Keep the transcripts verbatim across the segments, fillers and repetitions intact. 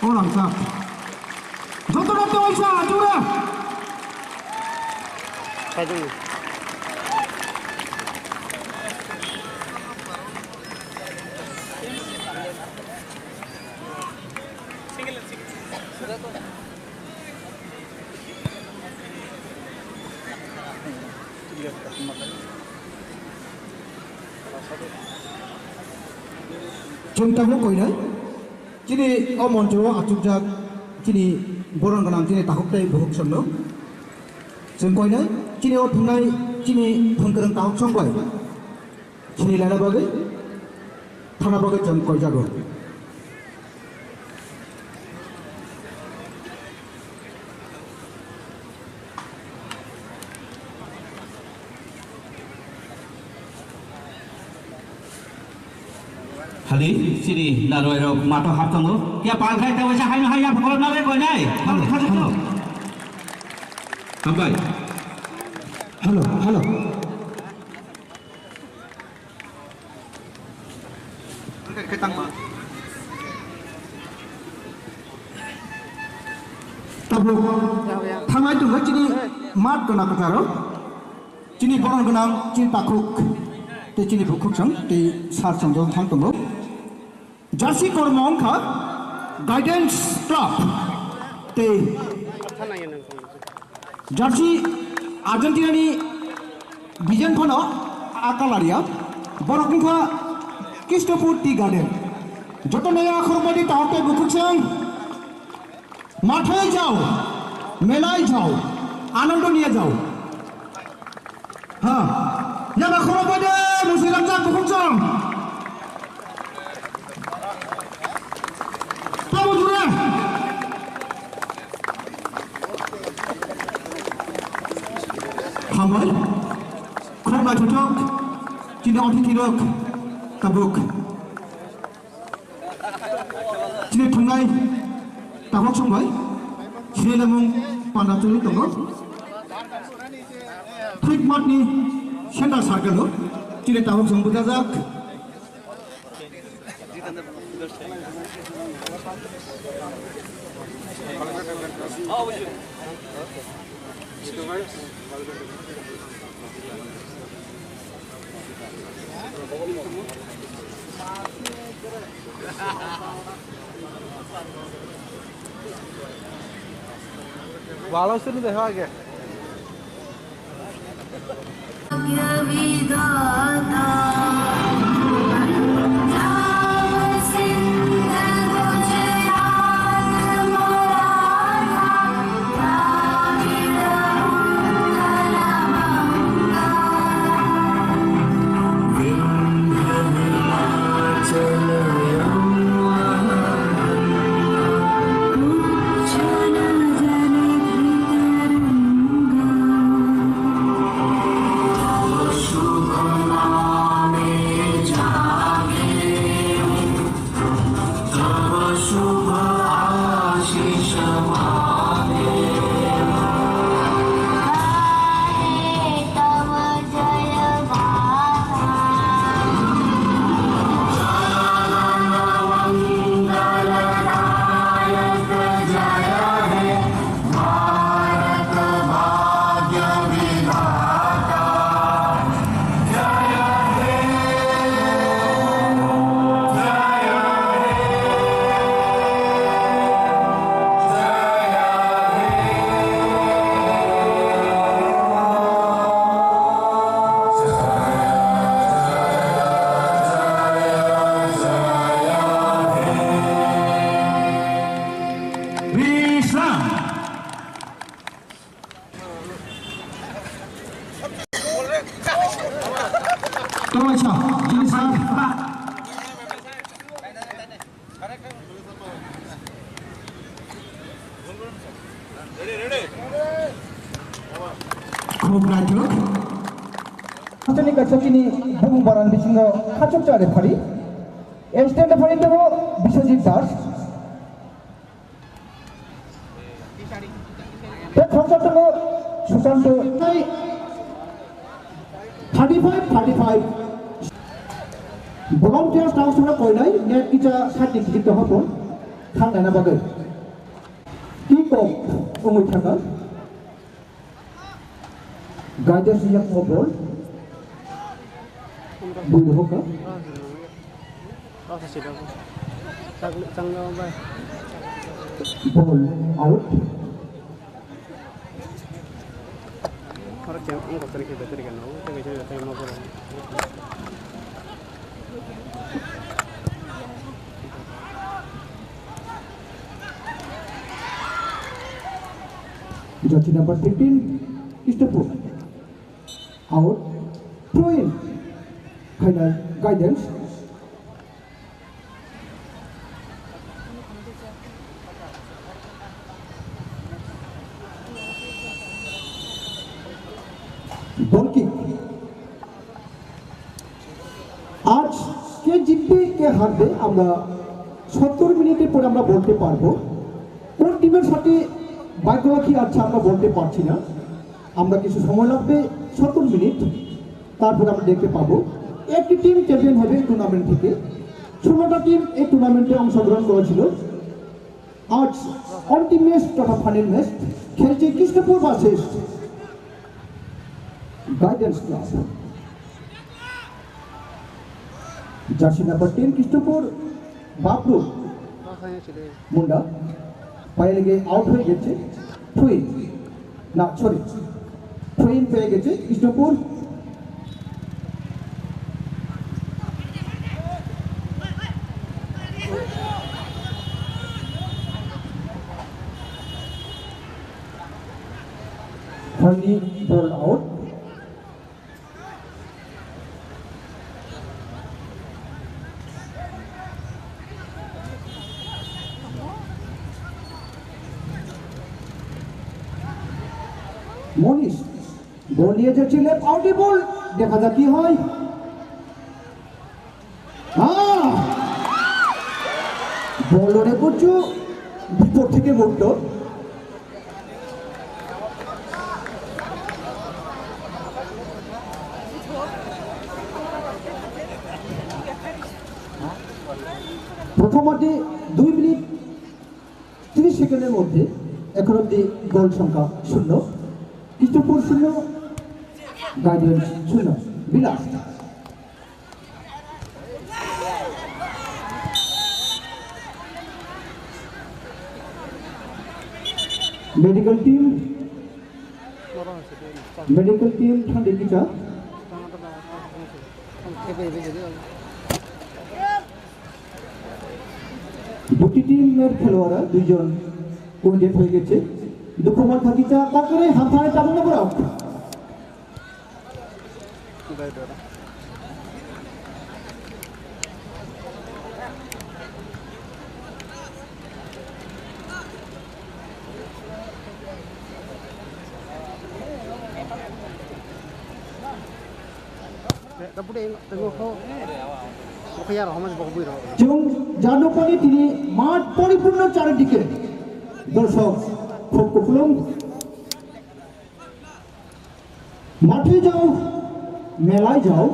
O rangchak. Joto rokto waisa, chura. Chwng tabuk koinai, chini o moncho o achukjak chini boron gwnang chini takhuk tei bukhuk songno. Chwng koinai, chini o thwngnai chini thwngkwrwng takhuk song bai. Chini lana bagwi, thana bagwi chwng koijago. Hali, chini narwai rok mato hap tongo. Kya pal khai ta waisa hai hai ya phokol na re koi nai. Thang thang to. Hambai. Hello, hello. Tabuk thangnai tongo chini mat gwnang kwcharo. Chini boron gwnang chini takhuk tei chini bukhuk song tei sar song thang tongo. Jersey kormo wngkha Guidance Club tei jersey Argentina ni design phano a colour ya. Borok wngkha Christopher Tea Garden. Joto naya khorokbaidi tahok tei bukhuk song. Mathai jao, melai jao, anondo niya jao. Ha, yaba khorokbaidi musi ramjak bukhuk song. Tamo jure. Hambai. Khorok naithothok. Chini othithirok. Tabuk. Chini thwngnai takhuk song bai sini lamung panda choli tongo. Thik matni center circle o chini takhuk song bwchajak. Wala sini deh lagi. Bisram. Tunglaisa, jini sa. Khub naithok. Aswkni kaisa chini bumung baran bisingo khachuk chari phari. Stand phari tongo Biswajit Das. Tei khoroksa tongo Susanto. Thirty five, thirty five. Volunteers tang sura koinai net kisa sati kisi toha pon thang nana bagwi. Kick off ongwi thangkha. Guidance yang ball. Bui hoka. Ball out. Jersey number fifteen, Kistopur. Out. Throw in. Final guidance. Goal kick. আজ কে জিতবে কে হারবে আমরা সত্তর মিনিটের পরে আমরা বলতে পারবো। কোন টিমের সাথে ভাগ্যলাকি আছে আমরা বলতে পারছি না। আমরা কিছু সময় লাগবে, সত্তর মিনিট, তারপর আমরা দেখতে পাবো। একটি টিম চ্যাম্পিয়ন হবে এই টুর্নামেন্ট থেকে। ষোলোটা টিম এই টুর্নামেন্টে অংশগ্রহণ করেছিল। আজ অন্তিম ম্যাচ তথা ফাইনাল ম্যাচ খেলছে Krishnapur versus guidance club. Jersey number ten Krishnapur Bablu Munda পায়ে লেগে আউট হয়ে গেছে। থ্রো ইন, না, সরি, থ্রো ইন পেয়ে গেছে কৃষ্ণপুর। হয়নি, বল আউট। মনীষ বল নিয়ে যাচ্ছে লেফট আউটে বল, দেখা যাক কি হয়। হ্যাঁ, বল অনেক উঁচু, ভিতর থেকে মুক্ত। প্রথমার্ধে দুই মিনিট তিরিশ সেকেন্ডের মধ্যে এখন অবধি গোল সংখ্যা শূন্য, কৃষ্ণপুর শূন্য, গার্ডিয়ান শূন্য। বিলাস। মেডিকেল টিম, মেডিকেল টিম ঠান্ডে কিচা। দুটি টিমের খেলোয়াড়রা দুইজন উইকেট হয়ে গেছে। দুঃখমান থাকিচা তারপরে হামফায় চালু নম্বর out. Chwng Jadupani tini math poripunno charidikke dorshok khub kupulung. Mathe jao, melai jao,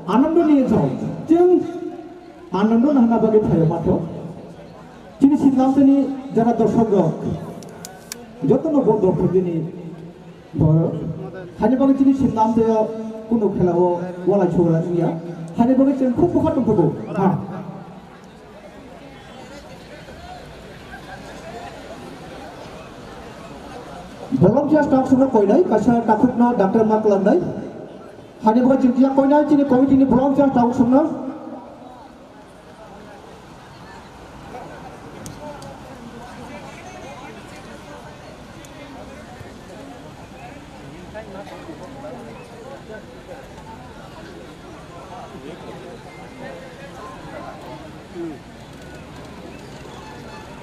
anondo niye jao. Chwng anondo nahna bagwi phaio matho. Chini Simlamteni jara dorshok rok, jotono bo dorshok dini Boro. Hani bagwi chini Simlamteo kunu khelao walai suglai wngya. Hani bagwi chwng khub bwkha tongthogo. Ha. Bolong khe staff songno koinai, kaisa takhukno doctor ma kwlangnai. Hani bagwi chwng kiya koinai chini committee ni bolong khe staff songno.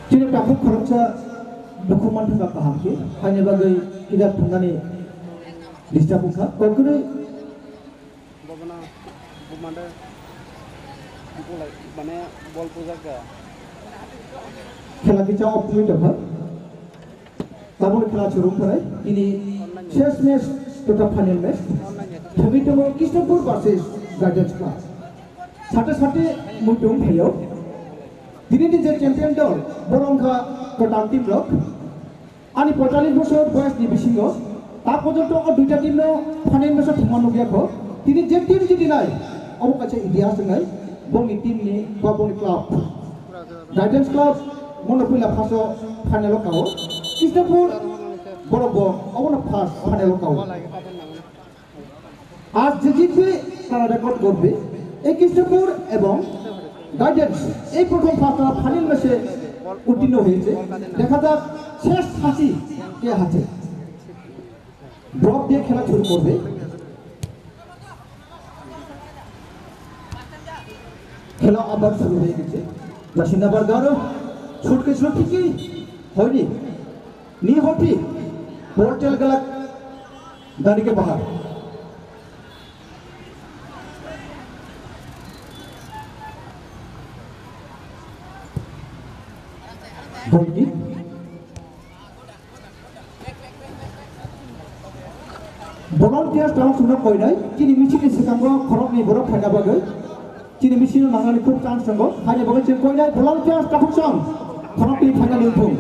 Chini takhuk khoroksa dukhu manthaka kaham khe, haini bagwi kida thumnani disturb wngkha. Koknwi Bobona bumande bulai mane bol pujakya. Khela kisa off minute tongkha. Taboni khela chwrwng pharai. Tini ses match totha final match. Thwgwi tongo Krishnapur versus Guidance Club. Sate sate muitung phaio. Tini ni je champion dol, borok wngkha kwtal team rok. Ani poitallis bosor boyos ni bisingo ta porjonto o duita team no final match o thwngma nukya kho. Tini je team jitinai, obo kaisa itihas wngnai, bongni team ni ba bongni club. Guidance Club, bono puila first o final o kao. Krishnapur, borok bo obono first final o kao. আজ যে জিতবে তারা রেকর্ড করবে। এই কৃষ্ণপুর এবং গাইডেন্স এই প্রথম ফার্স্ট তারা ফাইনাল ম্যাচে উত্তীর্ণ হয়েছে। দেখা যাক শেষ হাসি কে হাতে। ড্রপ দিয়ে খেলা শুরু করবে। খেলা আবার শুরু হয়ে গেছে। জাসিন আবার গারো শুট করেছিল ঠিকই হয়নি। Ni hoti, bol tel galak, dari ke bahar. Goal kick. Volunteers tamo sumno koinai, chini misil ni swkango khoroknwi borok phaina bagwi. Chini misil no nangnani khub chance tongo. Haini bagwi chwng koinai volunteers takhuk song khoroknwi phaina lungphung.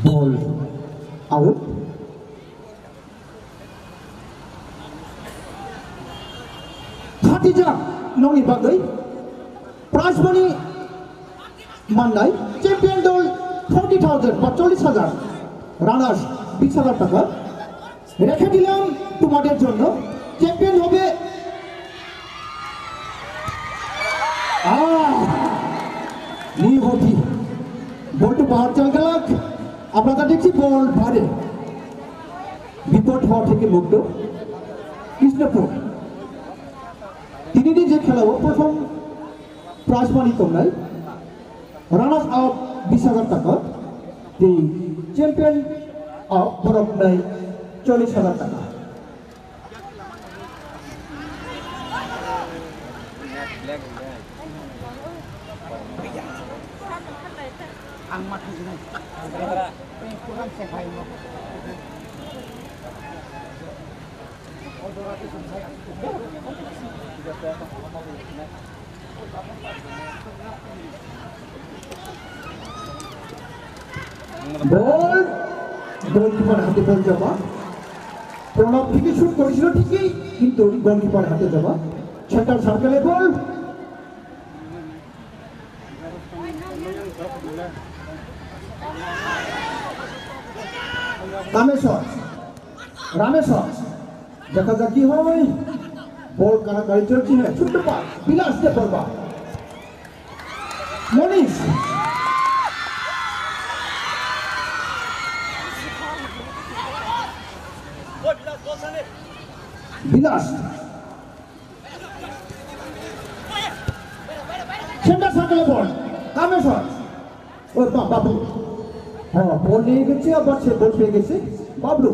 Ball out. Khatijak nokni bagwi prize money mannai champion dol forty thousand ba chollish hajar, runners bish hajar taka. রেখে দিলাম তোমাদের জন্য, চ্যাম্পিয়ন হবে। আহ, নিহতি। বলটি পাওয়ার চাল গেলাক। আমরা তা দেখছি বল বারে। বিপদ হওয়া থেকে মুক্ত। কৃষ্ণপুর। তিনি যে খেলা ও প্রথম prize money tongnai, runners up বিশ হাজার টাকা, tei champion up borok nai চল্লিশ হাজার টাকা. Ball, goalkeeper হাতে বল জমা। প্রণব থেকে শুট করেছিল ঠিকই, কিন্তু গোলকিপার হাতে জমা। সেন্টার সার্কেলে বল। রামেশ্বর, রামেশ্বর, দেখা যাক কি হয়। বল কাড়াকাড়ি চলছে, হ্যাঁ, ছোট্ট পাস, বিলাস দে বলবা। মনীষ। বিলাস। সেন্টার সার্কেলে বল। কামেশ্বর। ও বা-, বাবলু। হ্যাঁ, বল নিয়ে গেছে, আবার সে বল পেয়ে গেছে। Bablu.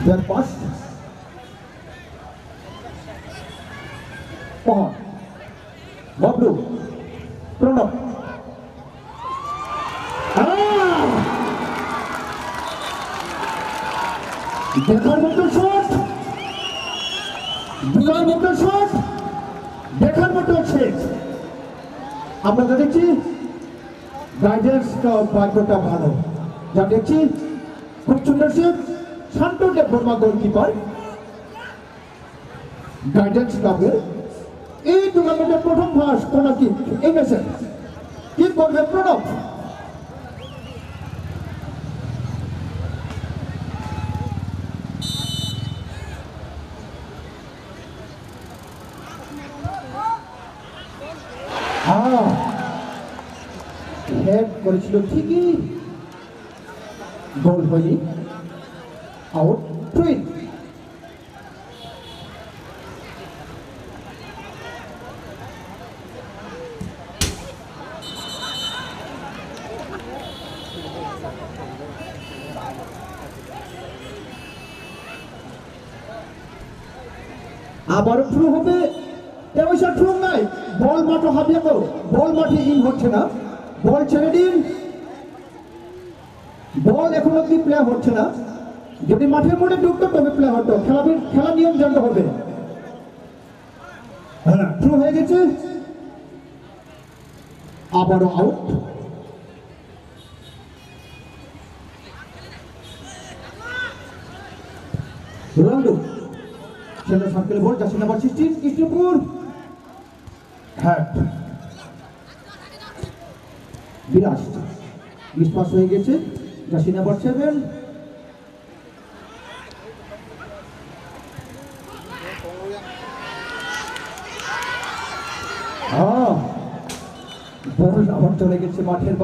Their first. Mohan. Bablu. Pranab. Ah! দেখার মতো শট, দেখার মতো শট, দেখার মতো সেভ। আমরা যা দেখছি, গাইডেন্স ভাগ্যটা ভালো। যা দেখছি, খুব সুন্দর সেভ। শান্ত দেববর্মা গোলকিপার। গাইডেন্স ক্লাবের এই টুর্নামেন্টের প্রথম ফার্স্ট কর্নার কিক, এই ম্যাচে কিক করবে প্রণব। হ্যাঁ, হেড করেছিল ঠিকই, গোল হয়নি। Out, three. আবারও থ্রো হবে। তেরোশো থ্রো নাই। বল মাঠে হাবিয়াকো। বল মাঠে ইন হচ্ছে না। বল ছেড়ে দিন। বল এখন অব্দি প্লে হচ্ছে না। যদি মাঠের মধ্যে ঢুকতো তবে প্লে হতো। খেলা, খেলা নিয়ম জানতে হবে। হ্যাঁ, থ্রো হয়ে গেছে। আবারও আউট। রোনাল্ডো। সেন্টার সার্কেলে বল, জার্সি নাম্বার সিক্সটিন, কৃষ্ণপুর। হ্যাঁ। বিরাট। মিস পাস হয়ে গেছে। Jersey number seven. হ্যাঁ। বল আবার চলে গেছে মাঠের